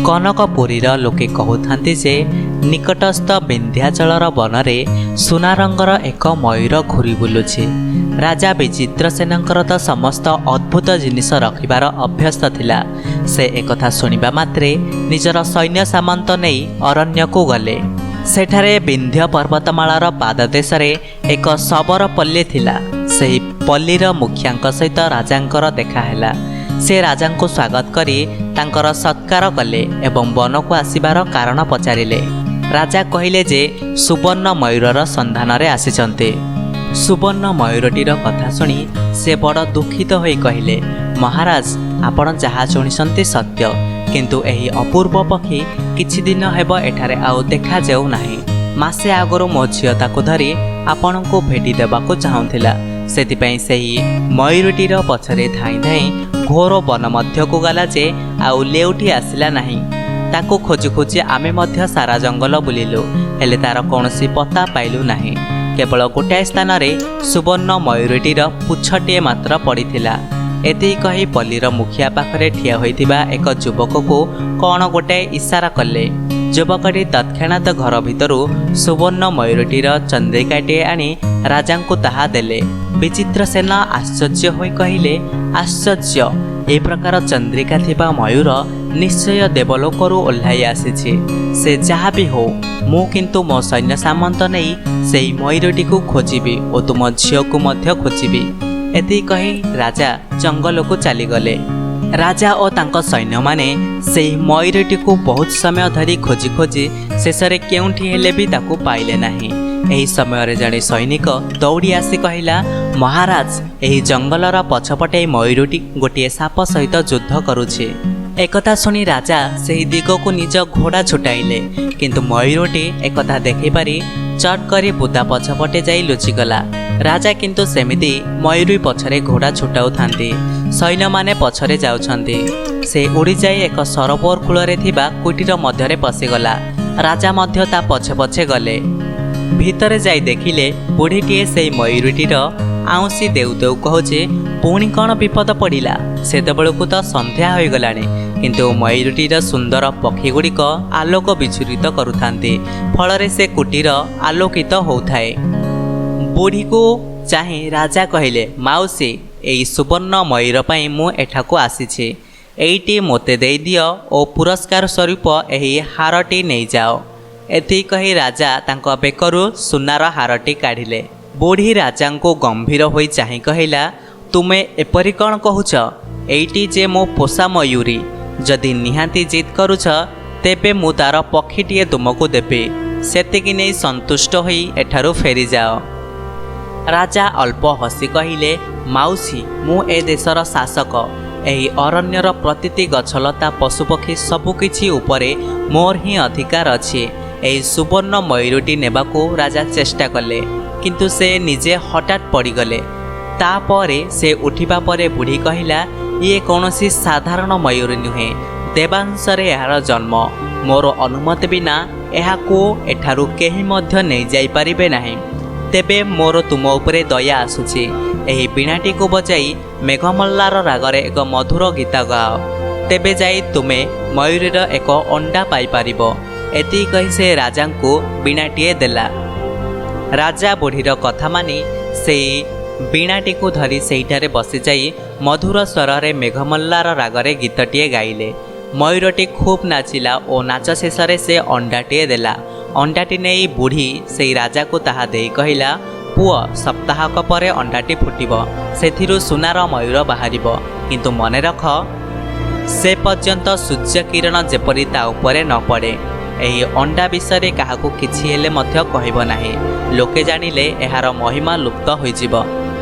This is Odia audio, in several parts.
କନକପୁରୀର ଲୋକେ କହୁଥାନ୍ତି ଯେ ନିକଟସ୍ଥ ବିନ୍ଧ୍ୟାଚଳର ବନରେ ସୁନା ରଙ୍ଗର ଏକ ମୟୂର ଘୂରି ବୁଲୁଛି। ରାଜା ବିଚିତ୍ରସେନଙ୍କର ତ ସମସ୍ତ ଅଦ୍ଭୁତ ଜିନିଷ ରଖିବାର ଅଭ୍ୟସ୍ତ ଥିଲା। ସେ ଏକଥା ଶୁଣିବା ମାତ୍ରେ ନିଜର ସୈନ୍ୟ ସାମନ୍ତ ନେଇ ଅରଣ୍ୟକୁ ଗଲେ। ସେଠାରେ ବିନ୍ଧ୍ୟ ପର୍ବତମାଳାର ପାଦଦେଶରେ ଏକ ଶବର ପଲ୍ଲୀ ଥିଲା। ସେହି ପଲ୍ଲୀର ମୁଖିଆଙ୍କ ସହିତ ରାଜାଙ୍କର ଦେଖାହେଲା। ସେ ରାଜାଙ୍କୁ ସ୍ୱାଗତ କରି ତାଙ୍କର ସତ୍କାର କଲେ ଏବଂ ବନକୁ ଆସିବାର କାରଣ ପଚାରିଲେ। ରାଜା କହିଲେ ଯେ ସୁବର୍ଣ୍ଣ ମୟୂରର ସନ୍ଧାନରେ ଆସିଛନ୍ତି। ସୁବର୍ଣ୍ଣ ମୟୂରଟିର କଥା ଶୁଣି ସେ ବଡ଼ ଦୁଃଖିତ ହୋଇ କହିଲେ, ମହାରାଜ, ଆପଣ ଯାହା ଶୁଣିଛନ୍ତି ସତ୍ୟ, କିନ୍ତୁ ଏହି ଅପୂର୍ବ ପକ୍ଷୀ କିଛି ଦିନ ହେବ ଏଠାରେ ଆଉ ଦେଖାଯାଉ ନାହିଁ। ମାସେ ଆଗରୁ ମୋ ଝିଅ ତାକୁ ଧରି ଆପଣଙ୍କୁ ଭେଟି ଦେବାକୁ ଚାହୁଁଥିଲା। ସେଥିପାଇଁ ସେହି ମୟୂରଟିର ପଛରେ ଧାଇଁ ଧାଇଁ ଘୋର ବନ ମଧ୍ୟକୁ ଗଲା ଯେ ଆଉ ଲେଉଟି ଆସିଲା ନାହିଁ। ତାକୁ ଖୋଜି ଖୋଜି ଆମେ ମଧ୍ୟ ସାରା ଜଙ୍ଗଲ ବୁଲିଲୁ, ହେଲେ ତାର କୌଣସି ପତ୍ତା ପାଇଲୁ ନାହିଁ। କେବଳ ଗୋଟାଏ ସ୍ଥାନରେ ସୁବର୍ଣ୍ଣ ମୟୂରଟିର ପୁଚ୍ଛଟିଏ ମାତ୍ର ପଡ଼ିଥିଲା। ଏତିକି କହି ପଲ୍ଲୀର ମୁଖିଆ ପାଖରେ ଠିଆ ହୋଇଥିବା ଏକ ଯୁବକକୁ କ'ଣ ଗୋଟାଏ ଇସାରା କଲେ। ଯୁବକଟି ତତ୍କ୍ଷଣାତ୍ ଘର ଭିତରୁ ସୁବର୍ଣ୍ଣ ମୟୂରଟିର ଚନ୍ଦ୍ରିକାଟିଏ ଆଣି ରାଜାଙ୍କୁ ତାହା ଦେଲେ। ବିଚିତ୍ରସେନ ଆଶ୍ଚର୍ଯ୍ୟ ହୋଇ କହିଲେ, ଆଶ୍ଚର୍ଯ୍ୟ, ଏ ପ୍ରକାର ଚନ୍ଦ୍ରିକା ଥିବା ମୟୂର ନିଶ୍ଚୟ ଦେବଲୋକରୁ ଓହ୍ଲାଇ ଆସିଛି। ସେ ଯାହା ବି ହେଉ, ମୁଁ କିନ୍ତୁ ମୋ ସୈନ୍ୟ ସାମନ୍ତ ନେଇ ସେହି ମୟୂରଟିକୁ ଖୋଜିବି ଓ ତୁମ ଝିଅକୁ ମଧ୍ୟ ଖୋଜିବି। ଏତିକି କହି ରାଜା ଜଙ୍ଗଲକୁ ଚାଲିଗଲେ। ରାଜା ଓ ତାଙ୍କ ସୈନ୍ୟମାନେ ସେହି ମୟୂରଟିକୁ ବହୁତ ସମୟ ଧରି ଖୋଜି ଖୋଜି ଶେଷରେ କେଉଁଠି ହେଲେ ବି ତାକୁ ପାଇଲେ ନାହିଁ। ଏହି ସମୟରେ ଜଣେ ସୈନିକ ଦୌଡ଼ି ଆସି କହିଲା, ମହାରାଜ, ଏହି ଜଙ୍ଗଲର ପଛପଟେ ମୟୂରଟି ଗୋଟିଏ ସାପ ସହିତ ଯୁଦ୍ଧ କରୁଛି। ଏକଥା ଶୁଣି ରାଜା ସେହି ଦିଗକୁ ନିଜ ଘୋଡ଼ା ଛୁଟାଇଲେ, କିନ୍ତୁ ମୟୂରଟି ଏକଥା ଦେଖିପାରି ଚଟ୍ କରି ବୁଦା ପଛପଟେ ଯାଇ ଲୁଚିଗଲା। ରାଜା କିନ୍ତୁ ସେମିତି ମୟୂରୀ ପଛରେ ଘୋଡ଼ା ଛୁଟାଉଥାନ୍ତି, ସୈନ୍ୟମାନେ ପଛରେ ଯାଉଛନ୍ତି। ସେ ଉଡ଼ିଯାଇ ଏକ ସରୋବର କୂଳରେ ଥିବା କୁଟୀର ମଧ୍ୟରେ ପଶିଗଲା। ରାଜା ମଧ୍ୟ ତା ପଛେ ପଛେ ଗଲେ। ଭିତରେ ଯାଇ ଦେଖିଲେ ବୁଢ଼ୀଟିଏ ସେଇ ମୟୂରୀଟିର ଆଉଁସି ଦେଉ ଦେଉ କହୁଛି, ପୁଣି କ'ଣ ବିପଦ ପଡ଼ିଲା? ସେତେବେଳକୁ ତ ସନ୍ଧ୍ୟା ହୋଇଗଲାଣି, କିନ୍ତୁ ମୟୂରୀଟିର ସୁନ୍ଦର ପକ୍ଷୀଗୁଡ଼ିକ ଆଲୋକ ବିଚ୍ଛୁରିତ କରୁଥାନ୍ତି, ଫଳରେ ସେ କୁଟୀର ଆଲୋକିତ ହେଉଥାଏ। ବୁଢ଼ୀକୁ ଚାହିଁ ରାଜା କହିଲେ, ମାଉସୀ, ଏଇ ସୁବର୍ଣ୍ଣ ମୟୂର ପାଇଁ ମୁଁ ଏଠାକୁ ଆସିଛି। ଏଇଟି ମୋତେ ଦେଇଦିଅ ଓ ପୁରସ୍କାର ସ୍ୱରୂପ ଏହି ହାରଟି ନେଇଯାଅ। ଏତିକି କହି ରାଜା ତାଙ୍କ ବେକରୁ ସୁନାର ହାରଟି କାଢ଼ିଲେ। ବୁଢ଼ୀ ରାଜାଙ୍କୁ ଗମ୍ଭୀର ହୋଇ ଚାହିଁ କହିଲା, ତୁମେ ଏପରି କ'ଣ କହୁଛ? ଏଇଟି ଯେ ମୋ ପୋଷା ମୟୂରୀ। ଯଦି ନିହାତି ଜିଦ୍ କରୁଛ, ତେବେ ମୁଁ ତାର ପକ୍ଷୀଟିଏ ତୁମକୁ ଦେବି। ସେତିକି ନେଇ ସନ୍ତୁଷ୍ଟ ହୋଇ ଏଠାରୁ ଫେରିଯାଅ। ରାଜା ଅଳ୍ପ ହସି କହିଲେ, ମାଉସୀ, ମୁଁ ଏ ଦେଶର ଶାସକ। ଏହି ଅରଣ୍ୟର ପ୍ରତିଟି ଗଛଲତା, ପଶୁପକ୍ଷୀ ସବୁକିଛି ଉପରେ ମୋର ହିଁ ଅଧିକାର ଅଛି। ଏହି ସୁବର୍ଣ୍ଣ ମୟୂରଟି ନେବାକୁ ରାଜା ଚେଷ୍ଟା କଲେ, କିନ୍ତୁ ସେ ନିଜେ ହଠାତ୍ ପଡ଼ିଗଲେ। ତାପରେ ସେ ଉଠିବା ପରେ ବୁଢ଼ୀ କହିଲା, ଇଏ କୌଣସି ସାଧାରଣ ମୟୂରୀ ନୁହେଁ, ଦେବାଂଶରେ ଏହାର ଜନ୍ମ। ମୋର ଅନୁମତି ବିନା ଏହାକୁ ଏଠାରୁ କେହି ମଧ୍ୟ ନେଇଯାଇପାରିବେ ନାହିଁ। ତେବେ ମୋର ତୁମ ଉପରେ ଦୟା ଆସୁଛି। ଏହି ବୀଣାଟିକୁ ବଜାଇ ମେଘମଲ୍ଲାର ରାଗରେ ଏକ ମଧୁର ଗୀତ ଗାଅ, ତେବେ ଯାଇ ତୁମେ ମୟୂରୀର ଏକ ଅଣ୍ଡା ପାଇପାରିବ। ଏତିକି କହି ସେ ରାଜାଙ୍କୁ ବୀଣାଟିଏ ଦେଲା। ରାଜା ବୁଢ଼ୀର କଥା ମାନି ସେଇ ବୀଣାଟିକୁ ଧରି ସେଇଠାରେ ବସିଯାଇ ମଧୁର ସ୍ୱରରେ ମେଘମଲ୍ଲାର ରାଗରେ ଗୀତଟିଏ ଗାଇଲେ। ମୟୂରଟି ଖୁବ୍ ନାଚିଲା ଓ ନାଚ ଶେଷରେ ସେ ଅଣ୍ଡାଟିଏ ଦେଲା। ଅଣ୍ଡାଟି ନେଇ ବୁଢ଼ୀ ସେଇ ରାଜାକୁ ତାହା ଦେଇ କହିଲା, ପୁଅ, ସପ୍ତାହକ ପରେ ଅଣ୍ଡାଟି ଫୁଟିବ, ସେଥିରୁ ସୁନାର ମୟୂର ବାହାରିବ। କିନ୍ତୁ ମନେ ରଖ, ସେ ପର୍ଯ୍ୟନ୍ତ ସୂର୍ଯ୍ୟ କିରଣ ଯେପରି ତା ଉପରେ ନ ପଡ଼େ। ଏହି ଅଣ୍ଡା ବିଷୟରେ କାହାକୁ କିଛି ହେଲେ ମଧ୍ୟ କହିବ ନାହିଁ। ଲୋକେ ଜାଣିଲେ ଏହାର ମହିମା ଲୁପ୍ତ ହୋଇଯିବ।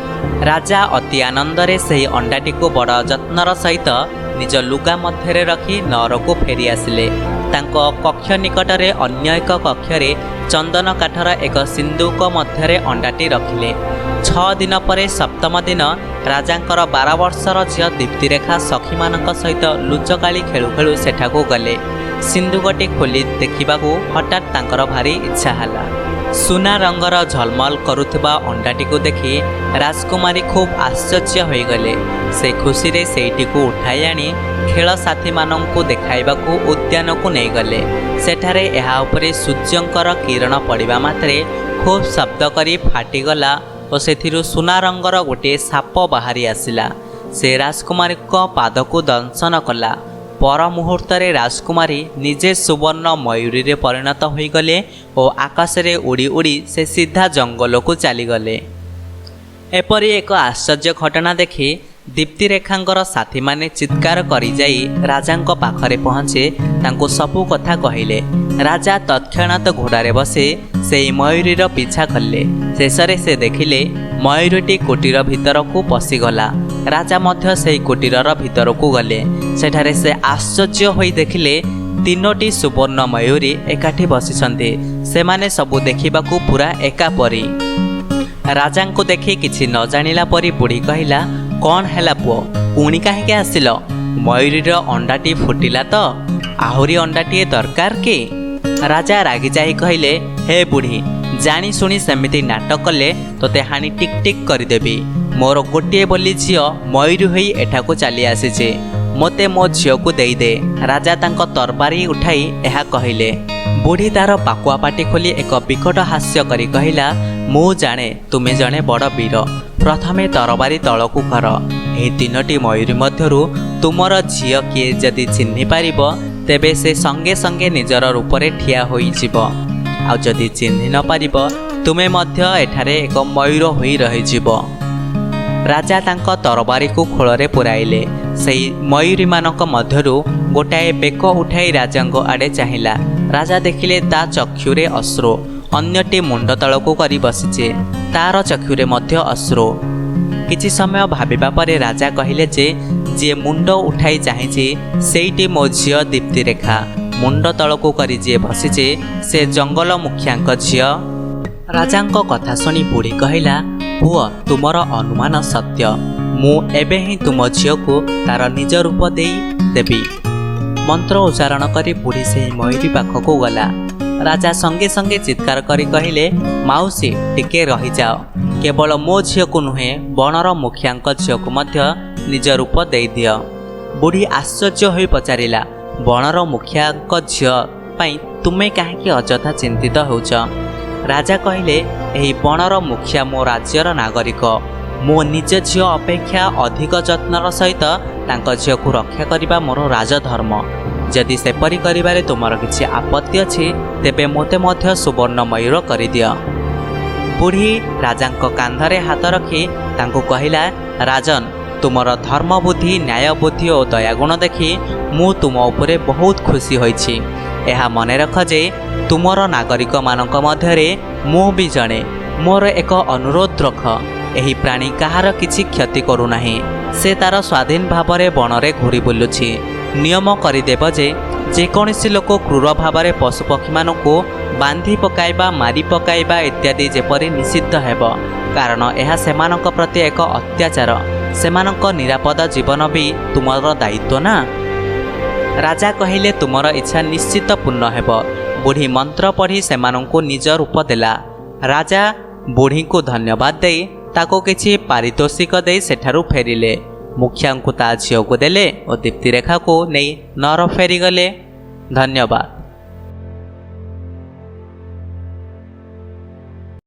ରାଜା ଅତି ଆନନ୍ଦରେ ସେହି ଅଣ୍ଡାଟିକୁ ବଡ଼ ଯତ୍ନର ସହିତ ନିଜ ଲୁଗା ମଧ୍ୟରେ ରଖି ନଅରକୁ ଫେରି ଆସିଲେ। ତାଙ୍କ କକ୍ଷ ନିକଟରେ ଅନ୍ୟ ଏକ କକ୍ଷରେ ଚନ୍ଦନ କାଠର ଏକ ସିନ୍ଦୁକ ମଧ୍ୟରେ ଅଣ୍ଡାଟି ରଖିଲେ। 6 ଦିନ ପରେ ସପ୍ତମ ଦିନ ରାଜାଙ୍କର 12 ବର୍ଷର ଝିଅ ଦୀପ୍ତିରେଖା ସଖୀମାନଙ୍କ ସହିତ ଲୁଚକାଳି ଖେଳୁ ଖେଳୁ ସେଠାକୁ ଗଲେ। ସିନ୍ଦୁକଟି ଖୋଲି ଦେଖିବାକୁ ହଠାତ୍ ତାଙ୍କର ଭାରି ଇଚ୍ଛା ହେଲା। ସୁନା ରଙ୍ଗର ଝଲମଲ କରୁଥିବା ଅଣ୍ଡାଟିକୁ ଦେଖି ରାଜକୁମାରୀ ଖୁବ୍ ଆଶ୍ଚର୍ଯ୍ୟ ହୋଇଗଲେ। ସେ ଖୁସିରେ ସେଇଟିକୁ ଉଠାଇ ଆଣି ଖେଳ ସାଥୀମାନଙ୍କୁ ଦେଖାଇବାକୁ ଉଦ୍ୟାନକୁ ନେଇଗଲେ। ସେଠାରେ ଏହା ଉପରେ ସୂର୍ଯ୍ୟଙ୍କର କିରଣ ପଡ଼ିବା ମାତ୍ରେ ଖୁବ୍ ଶବ୍ଦ କରି ଫାଟିଗଲା ଓ ସେଥିରୁ ସୁନା ରଙ୍ଗର ଗୋଟିଏ ସାପ ବାହାରି ଆସିଲା। ସେ ରାଜକୁମାରୀଙ୍କ ପାଦକୁ ଦଂଶନ କଲା। ପର ମୁହୂର୍ତ୍ତରେ ରାଜକୁମାରୀ ନିଜେ ସୁବର୍ଣ୍ଣ ମୟୂରୀରେ ପରିଣତ ହୋଇଗଲେ ଓ ଆକାଶରେ ଉଡ଼ି ଉଡ଼ି ସେ ସିଧା ଜଙ୍ଗଲକୁ ଚାଲିଗଲେ। ଏପରି ଏକ ଆଶ୍ଚର୍ଯ୍ୟ ଘଟଣା ଦେଖି ଦୀପ୍ତିରେଖାଙ୍କର ସାଥୀମାନେ ଚିତ୍କାର କରିଯାଇ ରାଜାଙ୍କ ପାଖରେ ପହଞ୍ଚି ତାଙ୍କୁ ସବୁ କଥା କହିଲେ। ରାଜା ତତ୍କ୍ଷଣାତ୍ ଘୋଡ଼ାରେ ବସି ସେଇ ମୟୂରୀର ପିଛା କଲେ। ଶେଷରେ ସେ ଦେଖିଲେ ମୟୂରୀଟି କୁଟୀର ଭିତରକୁ ପଶିଗଲା। ରାଜା ମଧ୍ୟ ସେହି କୁଟୀରର ଭିତରକୁ ଗଲେ। ସେଠାରେ ସେ ଆଶ୍ଚର୍ଯ୍ୟ ହୋଇ ଦେଖିଲେ ତିନୋଟି ସୁବର୍ଣ୍ଣ ମୟୂରୀ ଏକାଠି ବସିଛନ୍ତି। ସେମାନେ ସବୁ ଦେଖିବାକୁ ପୂରା ଏକାପରି। ରାଜାଙ୍କୁ ଦେଖି କିଛି ନ ଜାଣିଲା ପରି ବୁଢ଼ୀ କହିଲା, କ'ଣ ହେଲା ପୁଅ, ପୁଣି କାହିଁକି ଆସିଲ? ମୟୂରୀର ଅଣ୍ଡାଟି ଫୁଟିଲା ତ? ଆହୁରି ଅଣ୍ଡାଟିଏ ଦରକାର କି? ରାଜା ରାଗିଯାଇ କହିଲେ, ହେ ବୁଢ଼ୀ, ଜାଣିଶୁଣି ସେମିତି ନାଟକ କଲେ ତୋତେ ହାଣି ଟିକ୍ ଟିକ୍ କରିଦେବି। ମୋର ଗୋଟିଏ ବୋଲି ଝିଅ ମୟୂରୀ ହୋଇ ଏଠାକୁ ଚାଲି ଆସିଛି। ମୋତେ ମୋ ଝିଅକୁ ଦେଇଦେ। ରାଜା ତାଙ୍କ ତରବାରୀ ଉଠାଇ ଏହା କହିଲେ। ବୁଢ଼ୀ ତାର ପାକୁଆ ପାଟି ଖୋଲି ଏକ ବିକଟ ହାସ୍ୟ କରି କହିଲା, ମୁଁ ଜାଣେ ତୁମେ ଜଣେ ବଡ଼ ବୀର। ପ୍ରଥମେ ତରବାରୀ ତଳକୁ କର। ଏହି ତିନୋଟି ମୟୂରୀ ମଧ୍ୟରୁ ତୁମର ଝିଅ କିଏ ଯଦି ଚିହ୍ନି ପାରିବ, ତେବେ ସେ ସଙ୍ଗେ ସଙ୍ଗେ ନିଜର ରୂପରେ ଠିଆ ହୋଇଯିବ। ଆଉ ଯଦି ଚିହ୍ନି ନ ପାରିବ, ତୁମେ ମଧ୍ୟ ଏଠାରେ ଏକ ମୟୂର ହୋଇ ରହିଯିବ। ରାଜା ତାଙ୍କ ତରବାରୀକୁ ଖୋଳରେ ପୂରାଇଲେ। ସେଇ ମୟୂରୀମାନଙ୍କ ମଧ୍ୟରୁ ଗୋଟାଏ ବେକ ଉଠାଇ ରାଜାଙ୍କ ଆଡ଼େ ଚାହିଁଲା। ରାଜା ଦେଖିଲେ ତା ଚକ୍ଷୁରେ ଅଶ୍ରୁ। ଅନ୍ୟଟି ମୁଣ୍ଡ ତଳକୁ କରି ବସିଛି, ତାର ଚକ୍ଷୁରେ ମଧ୍ୟ ଅଶ୍ରୁ। କିଛି ସମୟ ଭାବିବା ପରେ ରାଜା କହିଲେ ଯେ ଯିଏ ମୁଣ୍ଡ ଉଠାଇ ଚାହିଁଛି ସେଇଟି ମୋ ଝିଅ ଦୀପ୍ତିରେଖା। ମୁଣ୍ଡ ତଳକୁ କରି ଯିଏ ବସିଛି ସେ ଜଙ୍ଗଲ ମୁଖିଆଙ୍କ ଝିଅ। ରାଜାଙ୍କ କଥା ଶୁଣି ବୁଢ଼ୀ କହିଲା, ପୁଅ, ତୁମର ଅନୁମାନ ସତ୍ୟ। ମୁଁ ଏବେ ହିଁ ତୁମ ଝିଅକୁ ତାର ନିଜ ରୂପ ଦେଇ ଦେବି। ମନ୍ତ୍ର ଉଚ୍ଚାରଣ କରି ବୁଢ଼ୀ ସେହି ମୟୂରୀ ପାଖକୁ ଗଲା। ରାଜା ସଙ୍ଗେ ସଙ୍ଗେ ଚିତ୍କାର କରି କହିଲେ, ମାଉସୀ, ଟିକେ ରହିଯାଅ। କେବଳ ମୋ ଝିଅକୁ ନୁହେଁ, ବଣର ମୁଖିଆଙ୍କ ଝିଅକୁ ମଧ୍ୟ ନିଜ ରୂପ ଦେଇଦିଅ। ବୁଢ଼ୀ ଆଶ୍ଚର୍ଯ୍ୟ ହୋଇ ପଚାରିଲା, ବଣର ମୁଖିଆଙ୍କ ଝିଅ ପାଇଁ ତୁମେ କାହିଁକି ଅଯଥା ଚିନ୍ତିତ ହେଉଛ? ରାଜା କହିଲେ, ଏହି ବଣର ମୁଖିଆ ମୋ ରାଜ୍ୟର ନାଗରିକ। ମୋ ନିଜ ଝିଅ ଅପେକ୍ଷା ଅଧିକ ଯତ୍ନର ସହିତ ତାଙ୍କ ଝିଅକୁ ରକ୍ଷା କରିବା ମୋର ରାଜଧର୍ମ। ଯଦି ସେପରି କରିବାରେ ତୁମର କିଛି ଆପତ୍ତି ଅଛି, ତେବେ ମୋତେ ମଧ୍ୟ ସୁବର୍ଣ୍ଣ ମୟୂର କରିଦିଅ। ବୁଢ଼ୀ ରାଜାଙ୍କ କାନ୍ଧରେ ହାତ ରଖି ତାଙ୍କୁ କହିଲା, ରାଜନ, ତୁମର ଧର୍ମବୁଦ୍ଧି, ନ୍ୟାୟବୁଦ୍ଧି ଓ ଦୟାଗୁଣ ଦେଖି ମୁଁ ତୁମ ଉପରେ ବହୁତ ଖୁସି ହୋଇଛି। ଏହା ମନେ ରଖ ଯେ ତୁମର ନାଗରିକମାନଙ୍କ ମଧ୍ୟରେ ମୁଁ ବି ଜଣେ। ମୋର ଏକ ଅନୁରୋଧ ରଖ। ଏହି ପ୍ରାଣୀ କାହାର କିଛି କ୍ଷତି କରୁନାହିଁ। ସେ ତାର ସ୍ୱାଧୀନ ଭାବରେ ବଣରେ ଘୂରି ବୁଲୁଛି। ନିୟମ କରିଦେବ ଯେ ଯେକୌଣସି ଲୋକ କ୍ରୂର ଭାବରେ ପଶୁପକ୍ଷୀମାନଙ୍କୁ ବାନ୍ଧି ପକାଇବା, ମାରି ପକାଇବା ଇତ୍ୟାଦି ଯେପରି ନିଷିଦ୍ଧ ହେବ, କାରଣ ଏହା ସେମାନଙ୍କ ପ୍ରତି ଏକ ଅତ୍ୟାଚାର। ସେମାନଙ୍କ ନିରାପଦ ଜୀବନ ବି ତୁମର ଦାୟିତ୍ୱ ନା? ରାଜା କହିଲେ, ତୁମର ଇଚ୍ଛା ନିଶ୍ଚିତ ପୂର୍ଣ୍ଣ ହେବ। ବୁଢ଼ୀ ମନ୍ତ୍ର ପଢ଼ି ସେମାନଙ୍କୁ ନିଜ ରୂପ ଦେଲା। ରାଜା ବୁଢ଼ୀଙ୍କୁ ଧନ୍ୟବାଦ ଦେଇ ତାକୁ କିଛି ପାରିତୋଷିକ ଦେଇ ସେଠାରୁ ଫେରିଲେ। ମୁଖିଆଙ୍କୁ ତା ଝିଅକୁ ଦେଲେ ଓ ଦୀପ୍ତିରେଖାକୁ ନେଇ ନର ଫେରିଗଲେ। ଧନ୍ୟବାଦ।